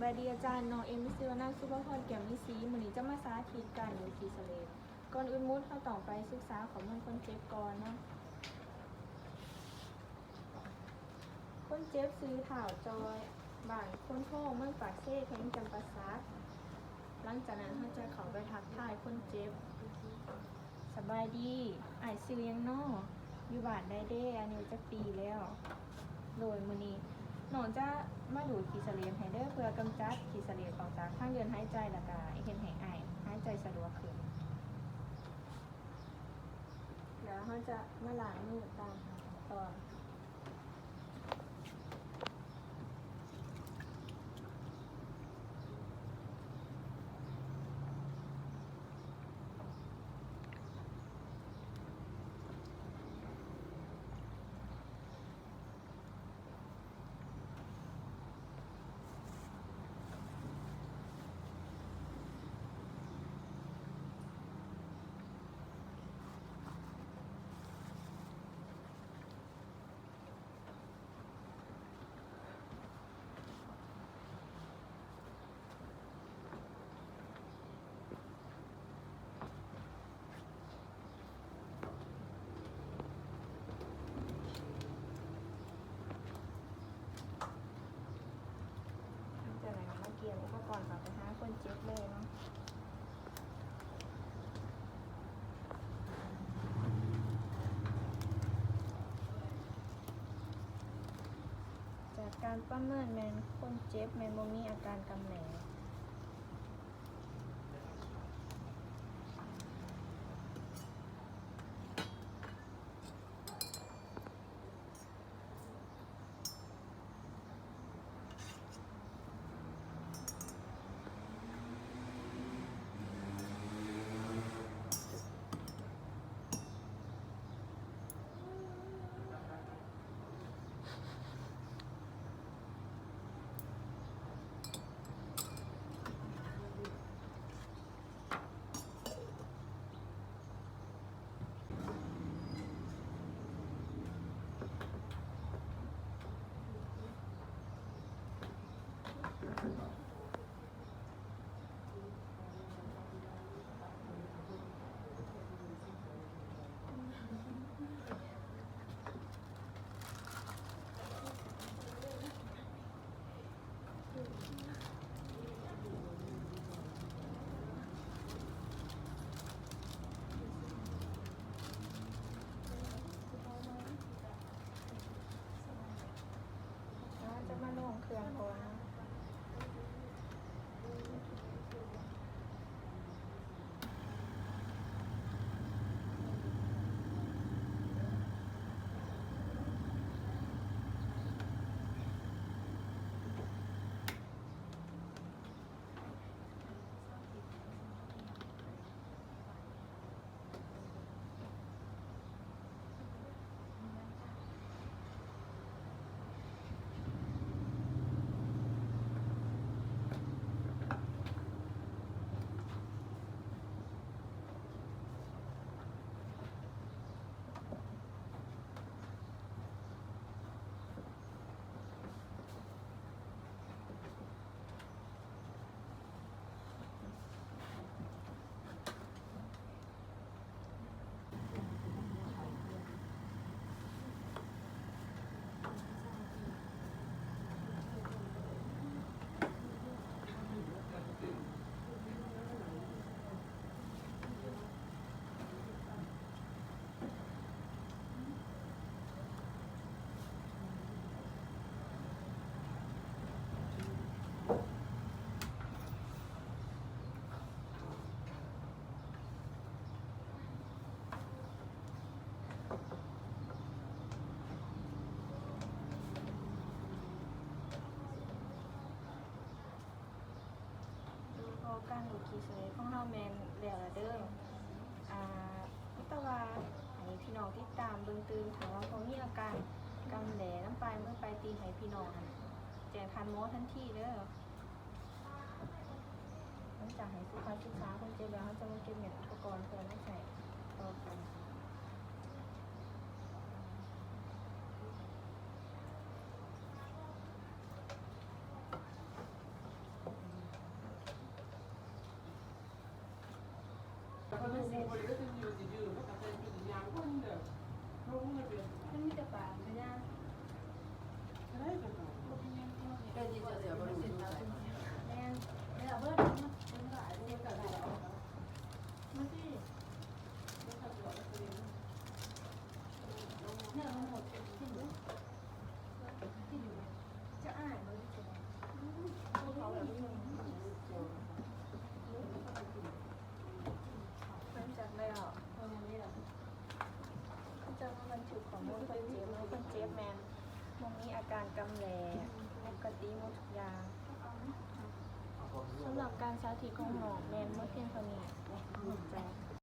ສະບາຍດີອາຈານ, ນ້ອງເອມີຊື່ວ່ານາງສຸພາພອນ ແກ້ວມີສີ, ມື້ນີ້ຈະມາສາທິດການດູດຂີ້ສະເຫຼດ. ກ່ອນອື່ນໝົດ ເຮົາຕ້ອງໄປສຶກສາຂໍ້ມູນຄົນເຈັບກ່ອນເນາະ. ຄົນເຈັບຊື່ທ້າວຈ່ອຍ ບ້ານໂພນໂພງ ເມືອງປາກເຊ ແຂວງຈຳປາສັກ. ຫຼັງຈາກນັ້ນເຮົາຈະເຂົ້າໄປທັກທາຍຄົນເຈັບ. ສະບາຍດີ, ອ້າຍຊື່ຫຍັງນໍ? ຢູ່ບ້ານໃດເດ? ອາຍຸຈັກປີແລ້ວ? ໂດຍ, ມື້ນີ້ນ້ອງຈະມາດູດຂີ້ສະເຫຼດໃຫ້ເດີ ເພື່ອກຳຈັດຂີ້ສະເຫຼດອອກຈາກທາງເດີນຫາຍໃຈ ແລ້ວກະເຮັດໃຫ້ອ້າຍຫາຍໃຈສະດວກຂຶ້ນ. ແລ້ວເຮົາຈະມາລ້າງມືຕາມຂັ້ນຕອນ. ຈາກນັ້ນກໍມາກຽມອຸປະກອນເຂົ້າໄປຫາຄົນເຈັບເລີຍເນາະ. ຈາກການປະເມີນແມ່ນຄົນເຈັບແມ່ນບໍ່ມີອາການກຳແໜງ. ເຮົາຈະມາລົງເຄື່ອງກ່ອນເນາະ. ໂດຍ ເພາະການດູດຂີ້ສະເຫຼດຂອງເຮົາແມ່ນແລ້ວລະເດີ. ອາ ມີແຕ່ວ່າໃຫ້ພີ່ນ້ອງຕິດຕາມເບິ່ງຕື່ມ, ຖ້າວ່າບໍ່ມີອາການກຳແໜງນຳປາຍມືປາຍຕີນ ໃຫ້ພີ່ນ້ອງຫັ້ນແຈ້ງທ່ານໝໍທັນທີເດີ. ຫຼັງຈາກໃຫ້ສຸຂະສຶກສາຄົນເຈັບແລ້ວ, ເຮົາຈະມາເກັບແມ່ນອຸປະກອນເພື່ອນຳໃຊ້ຕໍ່ໄປ. ເ ບັນທຶກຂໍ້ມູນຄົນເຈັບເນາະ, ຄົນເຈັບແມ່ນບໍ່ມີອາການກຳເຣິບ, ປົກກະຕິໝົດທຸກຢ່າງ. ສຳລັບການສາທິດຂອງນ້ອງແມ່ນໝົດພຽງເທົ່ານີ້.